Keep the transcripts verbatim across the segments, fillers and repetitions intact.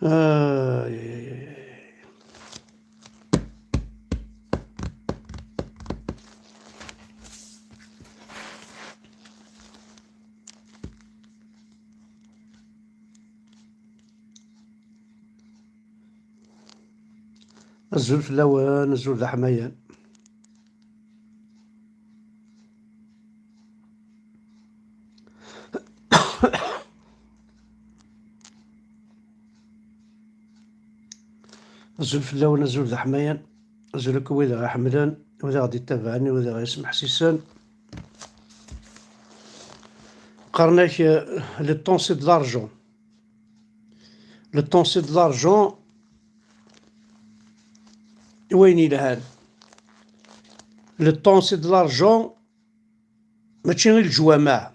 Ay, ay, ay, ay. Azul fell-awen, azul d aḥmayan. Azul fell-awen, azul d aḥmayan, azul akk wid i ɣ-iḥemmlen, wid i ɣ-d-ittabaɛen, wid i ɣ-yesmeḥsisen. Qqaren-ak, euh, le temps c'est de l'argent. Le temps c'est de l'argent i wayen yelhan. Le temps c'est de l'argent, mačči i leǧwameɛ.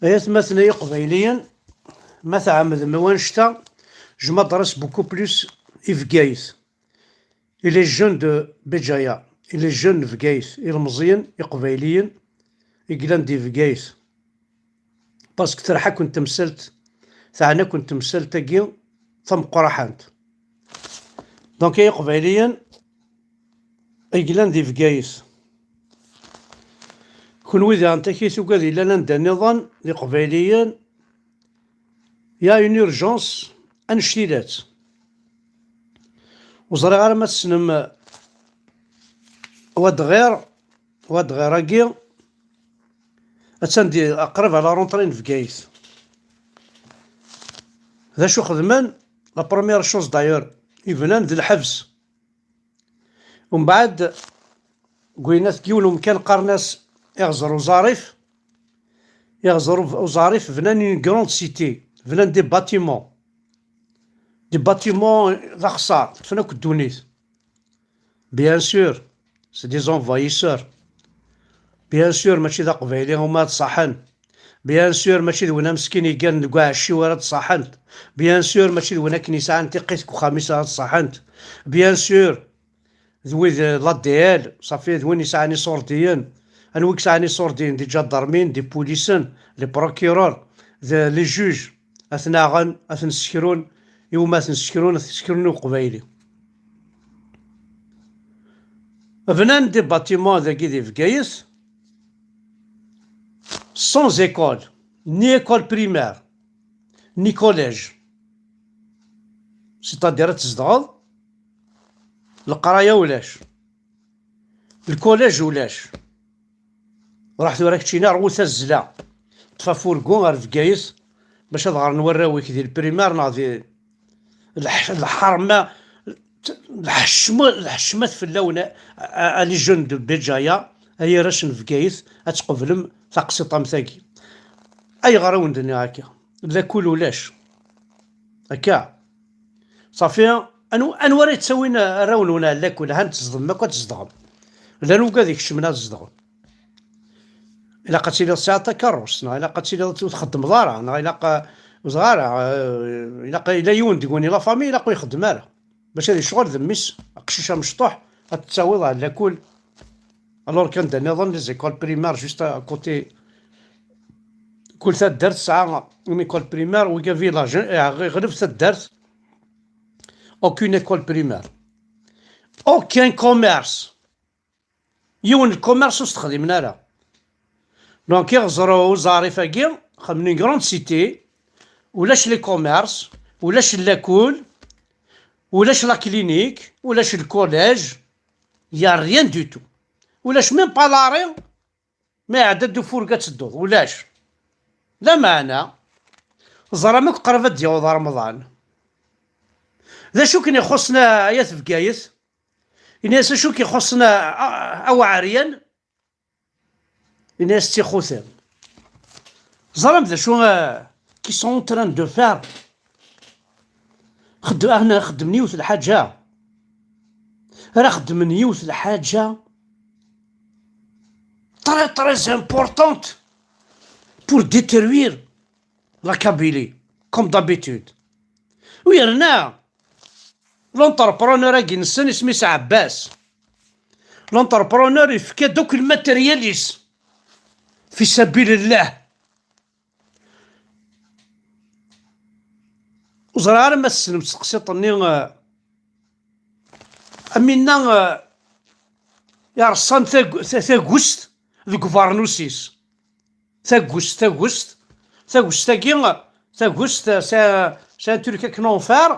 Ay atmaten ay iqbayliyen, ma tɛemmdem i wannect-a, je m'adresse beaucoup plus i Bgayet. I les jeunes de Béjaïa, i les jeunes n Bgayet, ilmeẓyen iqbayliyen i yellan di Bgayet. Parce que terḥa-ken temsalt, teɛna-ken temsalt-agi tameqqraḥant. Donc ay iqbayliyen i yellan di Bgayet, kunwi diɣen takit ugad yellan anda nniḍen d iqbayliyen, il y a une urgence annect-ilat. Ur ẓriɣ ara ma tessnem Wadɣir, Wadɣir-agi attan di, qrib à la rentrée n Bgayet. D acu xedmen? La première chose d'ailleurs, i bnan d lḥebs. Umbeɛd, gwinat deg yiwen umkan qqaren-as Iɣzer Uẓarif. Iɣzer Uẓarif bnan une grande cité, bnan des bâtiments. Des bâtiments d axeṣṣar, ṭṭfen akk ddunit. Bien sûr, c'est des envahisseurs. Bien sûr, mačči d aqbayli uma ad ṣaḥen. Bien sûr, mačči d win ameskin yeggan deg uɛecciw ara d-ṣaḥent. Bien sûr, mačči d win akken yesɛan tiqqit deg uxxam-is ara d-ṣaḥent. Bien sûr, d wid, euh, l'A D L, ṣafi, d win yesɛan iṣurdiyen. Anwa i yesɛan iṣurdiyen? Des gendarmes, des policiers, les procureurs, d les juges. Ad ten-aɣen, ad ten-ssekrun, iwumi ad ten-ssekrun, ad t-ssekrun i uqbayli. Bnan des bâtiments dagi di Bgayet, sans école, ni école primaire, ni collège. C'est-à-dire ad tzedɣeḍ, leqraya ulac, lkulaj ulac. Ruḥ tura keččini ar Utazzla, ṭṭef afurgu ar Bgayet bac ad ɣren warraw-ik di lprimar neɣ di lḥ-, lḥerma, lḥecma, lḥecmat fell-awen, a, a, a les jeunes de Béjaïa, ay arrac n Bgayet, ad tqeblem taqsiṭ am tagi. Ayɣer i wen-d-nniɣ akka? Lakul ulac. Akka. Ṣafi, anwa, anwa ara yettawin arraw-nwen ar lakul? Han tzedɣem akk ad tzedɣem. Llan wigad ikecmen ad zedɣen. Ilaq ad tiliḍ tesɛiḍ takeṛṛust, neɣ ilaq ad tiliḍ ur txeddmeḍ ara, neɣ ilaq, ur ẓriɣ ara, eh, ilaq, yella yiwen deg-wen, la famille, ilaq ur ixeddem ara. Bac ad yecɣel d mmi-s, aqcic amecṭuḥ, ad t-tawiḍ ɣer lakul. Alors kan d nniḍen, les écoles primaires juste à côté. Kul taddart tesɛa une école primaire, wigi village, eh, iɣleb taddart, aucune école primaire. Aucun commerce. Yiwen n commerce ur s-texdimen ara. Donc, Iɣzer Uẓarif-agi, xedmen une grande cité, ulac les commerces, ulac lakul, ulac la clinique, ulac le collège, il y a rien du tout. Ulac même pas l'arrêt, ma iɛedda-d ufurgu ad tedduḍ, ulac. Lameɛna, ẓram akk qrib ad d-yaweḍ Remḍan. D acu ken-ixuṣṣen a, ay at Bgayet? Ini-as acu k-ixuṣṣen a, a, a Weɛryan? Ini-as ttixuten. Ẓram d acu, euh, qu'ils sont en train de faire. Xedd-, ara xeddmen yiwet lḥaǧa. Ara xeddmen yiwet lḥaǧa très, très importante pour détruire la Kabylie, comme d'habitude. U yerna, l'entrepreneur-agi-nsen isem-is Ɛebbas. L'entrepreneur yefka-d akk lmateryal-is fi sabilillah. Ur ẓriɣ ara ma tessnem tseqsiṭ-nni, eh, aminna, eh, yerṣan tag- ta- tagust deg ubeṛnus-is. Tagust, tagust, tagust-agi, tagust, eh, c'est un, c'est un truc avec un enfer.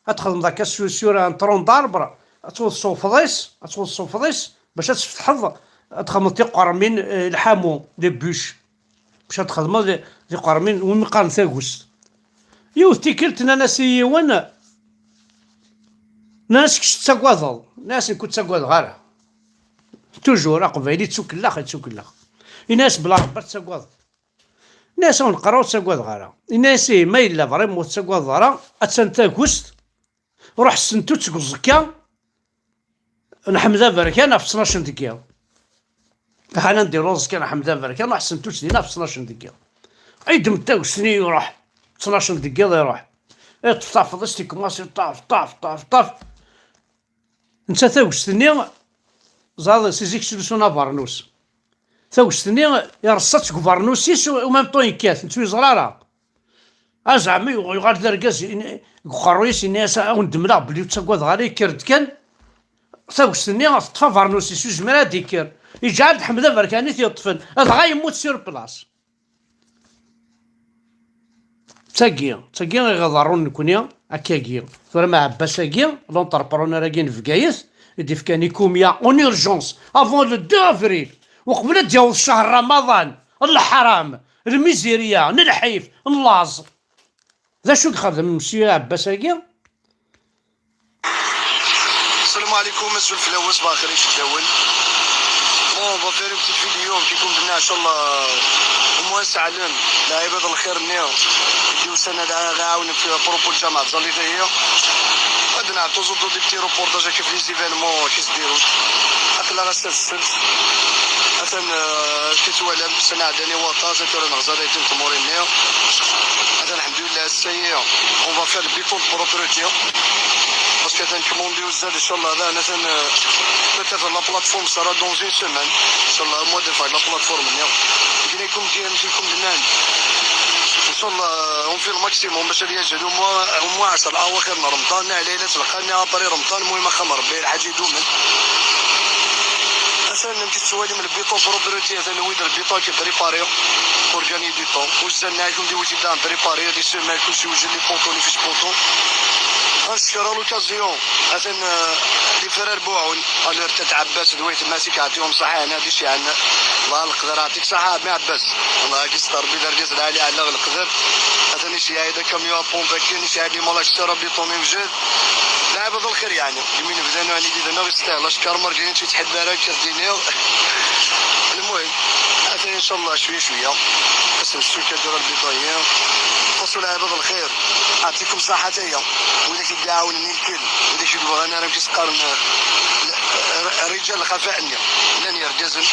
Ad txedmeḍ akka sur, sur un tronc d'arbre, ad tawḍeḍ s ufḍis, ad tawḍeḍ s ufḍis, bac ad tfetḥeḍ, ad txedmeḍ tiqermin, eh, lḥamu, les bûches. Bac ad txedmeḍ di- tiqermin, wumi qqaren tagust. Yiwet tikkelt nnan-as i yiwen, nnan-as: "Kečč tettagadeḍ?" Nnan-as: "Nekk ur ttagadeɣ ara." Toujours, aqbayli yettukellex, yettukellex. Yenna-as: "Bla Rebbi ad tettagadeḍ." Yenna-as: "Awen qqareɣ ur ttagadeɣ ara." Yenna-as: "Ihi, ma yella vraiment ur tettagadeḍ ara, attan tagust, ruḥ ssentu-tt deg uẓekka n Ḥmed Aberkan ɣef ttnac deg yiḍ." Hana n diluẓ kan Ḥmed Aberkan, ruḥ ssentu-tt dinna ɣef ttnac deg yiḍ. Iddem tagust-nni, iruḥ, ttnac deg yiḍ, iruḥ. Iṭṭef tafḍist, ikemmasi ṭaf, ṭaf, ṭaf, ṭaf. Netta tagust-nni, ẓad, si zik ttlusun abernus. Tagust-nni yerṣa-tt deg ubernus-is, u même temps yekkat, netta ur yeẓri ara. A zeɛma yuɣ- yuɣal d argaz, in- deg uqerruy-is, yenna-as: "A wen-d-mleɣ belli ur ttagadeɣ ara, yekker-d kan." Tagust-nni teṭṭef abernus-is, ur yezmir ad d-yekker. Yeǧɛel-d Ḥmed Aberkan i t-yeṭṭfen, dɣa yemmut sur place. D tagi, d tagi i ɣ-iḍerrun nekni, akkagi. Tura ma Ɛebbas-agi, l'entrepreneur-agi n Bgayet, i d-ifkan ikumya en urgence, avant le deux avril, uqbel ad d-yaweḍ ccher Ramadan, n leḥram, n lmizirya, n lḥif, n laẓ. D acu i ixdem Monsieur Ɛebbas-agi? Salam alaikum, azul fell-awen, ṣbaḥ lxir, iceddawin. Bon, on va faire une petite vidéo, كيكم قلنا إن شاء الله, au moins سعلم لعباد الخير نيو. يديو سنة دعا غاون في بروبو الجامعة الزليطية. عندنا توزو دو دي بتي روبورتاج كيف لي زيفينمون كيس ديرو. أقلا غا سلسل. مثلا، آه، كيتوالم سنة عدني وطاس، كورا نغزالي تيم تمورينيو. مثلا، الحمد لله، السيئة. On va faire le béton de propreté. Parce que تنكمونديو الزاد إن شاء الله، هذا مثلا، peut-être la plateforme sera dans une semaine. إن شاء الله، au moins de faire la plateforme, نيو. كنا يكون كي نمشي لكم لهنايا. إن شاء الله، on fait le maximum باش هذه يجي au moins، au moins عشر أواخر من رمضان، على ليلة القناة، أبري رمضان، المهم، خمر ربي الحاج يدومن. مثلا، نمشي تسوالي من البيطون بروبريتي، مثلا، وين البيطون كي بريباري، pour gagner du temps. وزلنا لكم دي وجدان بريباري، هذه السيمين كلشي وجد لي بونطو، لي فيش بونطو. غنشكر لوكازيون، مثلا، آه، لي فرير بوعون، الير تاع عباس دويت ماسك، يعطيهم صحة، هنا دي شي عنا. الله القدر يعطيك صحة، عمي عباس. الله يستر بي الرجال العالي على القدر. مثلا، شي هذا كاميو بومبا كاين، شي هذه مالاك سيرا بيطوني وجد. لعب هذا الخير يعني. يمين بدانا، يعني، بدانا يستاهل. أشكر مرجين شي تحب راك كاردينيو. المهم، هذا إن شاء الله شوية شوية. اسم السوكة ديال البيطونية. فصل لعب هذا الخير. يعطيكم الصحة تاهي. ولا كيدعاونني الكل، ولا كيقول أنا راه كيسقر ن-، ل-، ر-، رجال الخفاء النيا. لن يرجزن.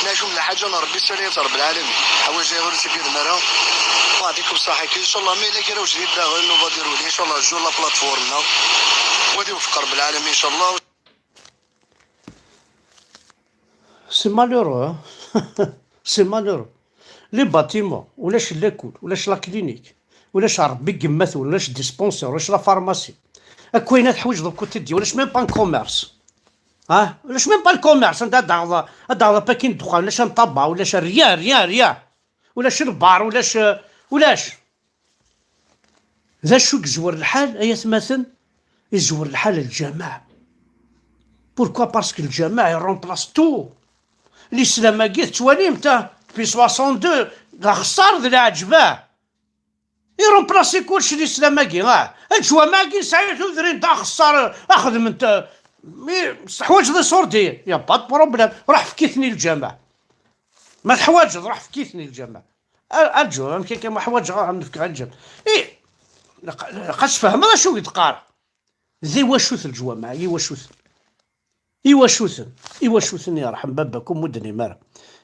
ناشم لحاجة أنا ربي سريت رب العالمين. حوايج غير سكير مرة. ويعطيكم الصحة. إن شاء الله، مي لك راه وجدي داغن، وغادي يرولي إن شاء الله، جو لا بلاتفورم، نعم. وغادي يوفق رب العالمين إن شاء الله. C'est malheureux, hein. C'est malheureux. Les bâtiments, ulac l'école, ulac la clinique, ulac Rebbi n yemma-twen, ulac dispensaire, ulac la pharmacie. Akk ayen ad tḥwiǧeḍ au quotidien, ulac même pas un commerce. Ah, ulac même pas le commerce, anda ad taɣeḍ, ad taɣeḍ apakin n ddexxan, ulac un tabac, ulac rien, rien, rien. Ulac lbar, ulac, ulac. D acu i yezwer lḥal, ay atmaten? Yezwer lḥal lǧameɛ. Pourquoi? Parce que lǧameɛ i remplace tout. L'islam-agi tettwalim-t, depuis soixante-deux, d axeṣṣar d leɛǧeb, ah. I remplace kullec l'islam-agi, ah. Lǧameɛ-agi nesɛa tudrin d axeṣṣar, ah, xedment, ah. Mi teḥwaǧeḍ iṣurdiyen, y a pas de problème, ruḥ efk-iten i lǧameɛ. Ma teḥwaǧeḍ, ruḥ efk-iten i lǧameɛ. Ar-, arǧu, amek akka ma ḥwaǧeɣ ad nefk ɣer lǧameɛ? I, laq ad tfehmeḍ acu i d-qqareɣ. D iwacu-t lǧameɛ, iwacu-ten? Iwacu-ten? Iwacu-ten, yerḥem baba-k, ur mudden imara.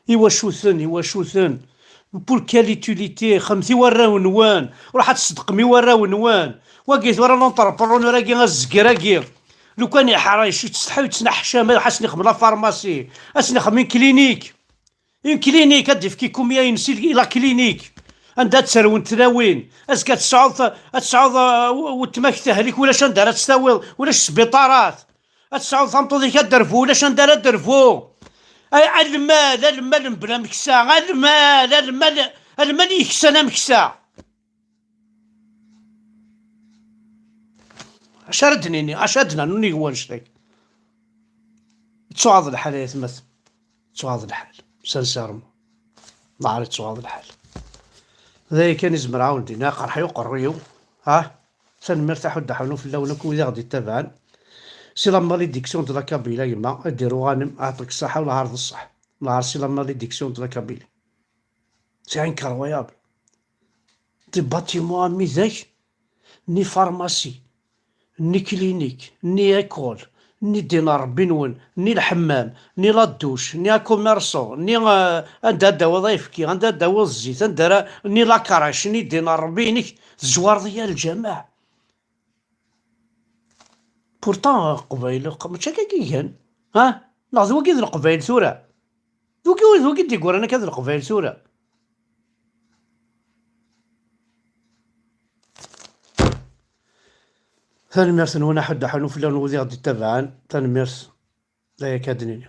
Iwacu-ten, iwacu-ten? Pour quelle utilité? Xemt i warraw-nwen, ruḥ ad tṣeddqem i warraw-nwen. Wagi tura l'entrepreneur-agi, azeggar-agi, lukan iḥrec, yettsetḥi, yettneḥcam, ad sen-ixdem la pharmacie, ad sen-ixdem une clinique. Une clinique, ad d-ifk ikumya-ines i la clinique. Anda ad terwent tlawin? Azekka ad tesɛuḍ, ad tesɛuḍ, uh, weltma-k tehlik, ulac anda ara tt-tawiḍ, ulac sbiṭarat. Ad tesɛuḍ tameṭṭut-ik ad d-terfu, ulac anda ara d-terfu. Ay, a lmal, a lmal mebla ameksa, a lmal, a lmal, a lmal yeksan ameksa. Acu ara d-nini? Acu ara d-nernu nnig wannect-agi? Yettuɣaḍ lḥal, ay atma. Yettuɣaḍ lḥal. Sincèrement. Nahar yettuɣaḍ lḥal. D aya kan i zemreɣ ad wen-d-iniɣ, aqerḥ-iw, uqerruy-iw. Ha? Tanemmirt a Ḥuddu Ḥunu fell-awen akk wid i ɣ-d-ittabaɛen. C'est la malédiction de la Kabylie, a gma. Ad d-iru Ghanem, aɛṭik ṣṣeḥḥa, wellah ar d ṣṣeḥ. Wellah ar c'est la malédiction de la Kabylie. C'est incroyable. Des bâtiments am widak, ni pharmacie, ni clinique, ni école, ni ddin n Ṛebbi-nwen, ni lḥemmam, ni la douche, ni acommerçant, ni, euh, anda ad d-tawiḍ ayefki, anda ad d-tawiḍ zzit, anda ara, ni la crèche, ni ddin n Ṛebbi-inek, tezwareḍ-iyi a lǧameɛ. Pourtant, Leqbayel, mačči akka i gan. Ha? Neɣ d wagi d Leqbayel tura? D wagi, d wagi d-yeggran akka d Leqbayel tura? Tanemmirt-nwen a Ḥuddu Ḥunu fell-awen wid i ɣ-d-ittabaɛen. Tanemmirt. D aya kan ad d-nini.